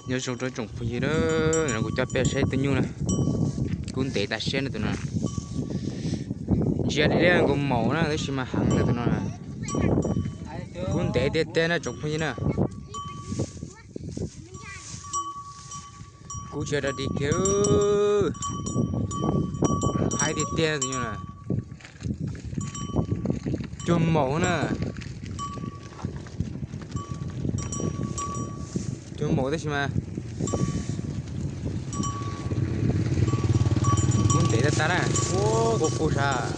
Nyob zoo rau tsoom phooj ywg na, no kuv coj peb saib tus nyuj na, kub ntev tas siab na tus no. Ntsia deb deb nkaus maum na tab sis mas heev na tus no na. Kub ntev tiag tiag na tsoom phooj ywg na. Kub tsis yog dog dig kiag, haib tiag tiag tus nyuj na. Cuag maum na. Cuag maum tab sis mas kub ntev tag tag na. Quaj quaj sas.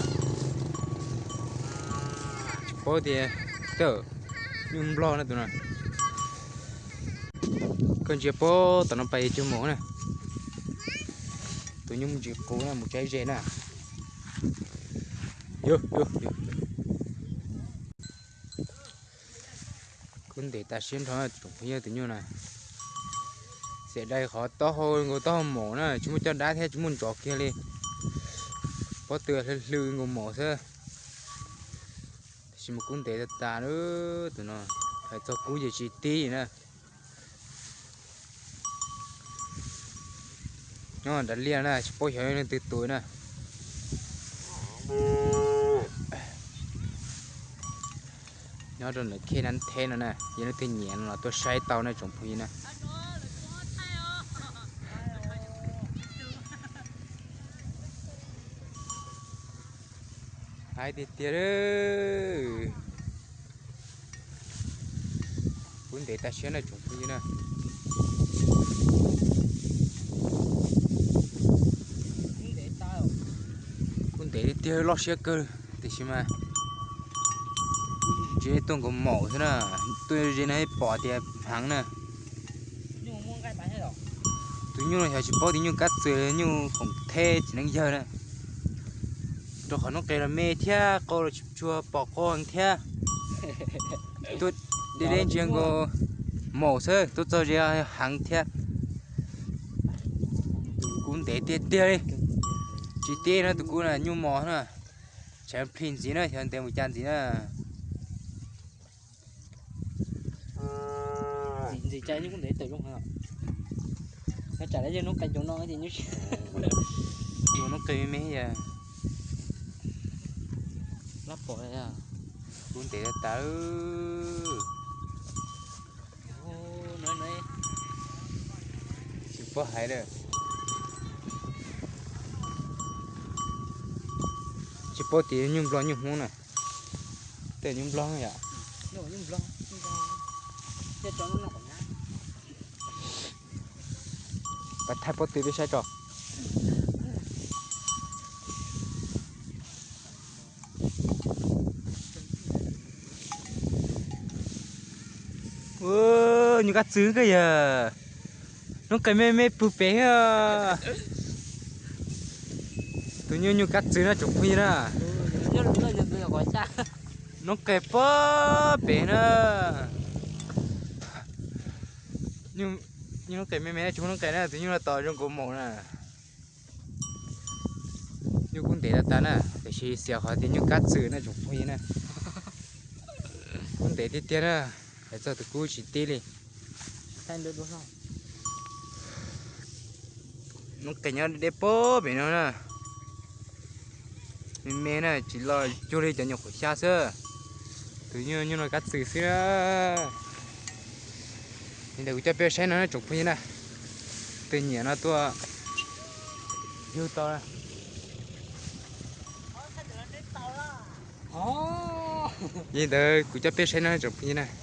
Tsis paub tias tej nyuj nplog na tus no. Koj ntsia puag tom no pas yog cuag maum na. Tus nyuj mus ntsis qus na, mus tsaib ze na. Kub ntev tas siab nrho tsoom phooj ywg tus nyuj na. Xiam dai qhov taub hau nkaus taub hau maum na, tsis muaj caj dab thiab tsis muaj ntsov kiag li. Pob tw hlw hlw nkaus maum xwb. Tab sis mas kub ntev tas tas tus no, hais txog kub ces tsis tib na. Nyob nram liaj na, tsis paub xyov leej twg tus na. Nyob rau ntawm khej Nab Theb no na, yog leej twg nyiam no los tuaj saib tau na tsoom phooj ywg na. Haib tiag tiag. Kub ntev tas siab na tsoom phooj ywg na. Kub ntev tiag tiag loj siab kawg tiam sis mas ntsia tuaj nkaus maum xwb na, tuaj ze no pom tias heev na. Tus nyuj no xyov tsis paub tias nyuj kab txwm nyuj khoom theb txiv neej yawg na. Rau qhov noob qes los me thiab qau los tsis tshua pom qau thiab. Tuaj deb deb ntsia nkaus maum xwb, tuaj txog ze heev thiab. Tus kub ntev tiag tiag li. Tsis tib no tus kub na nyuj mos na. Tshav plhis ntxiv na, xyov ntev mus cas ntxiv na. Ntxim cas nyuj kub ntev tawm zoo heev. Tsam lawv yog noob qes cov no ces nyuj, yog noob qes me me yog lab pom. Kub ntev tas tas. Tsis paub hais lawm. Tsis paub tias nyuj Nplog nyuj Hmoob na. Tej nyuj Nplog yom. Pas thaij pob tw peb saib tso. Nyuj kab txwv kawg yog. Noob qes me me pw pem. Tus nyuj nyuj kab txwv na tsoom phooj ywg na. Noob qes puag pem na. Nyuj noob qes me me na, tsis muaj noob qes na, tus nyuj no tos zoo nkaus maum na. Nyuj kub ntev tas tas na, tiam sis xiam qhov tias nyuj kab txwv na tsoom phooj ywg na. Kub ntev tiag tiag na, hais txog tus kub tsis tib li. Noob qes nyob deb puag pem no na. Me me na, tsis los cuag li cov nyuam qhuav xya xwb. Tus nyuj nyuj no kab txwv xwb na. Li ntawd kuv coj peb saib no na tsoom phooj ywg na. Tus nyiam no tuaj yug tau. Li ntawd kuv coj peb saib no tsoom phooj ywg na.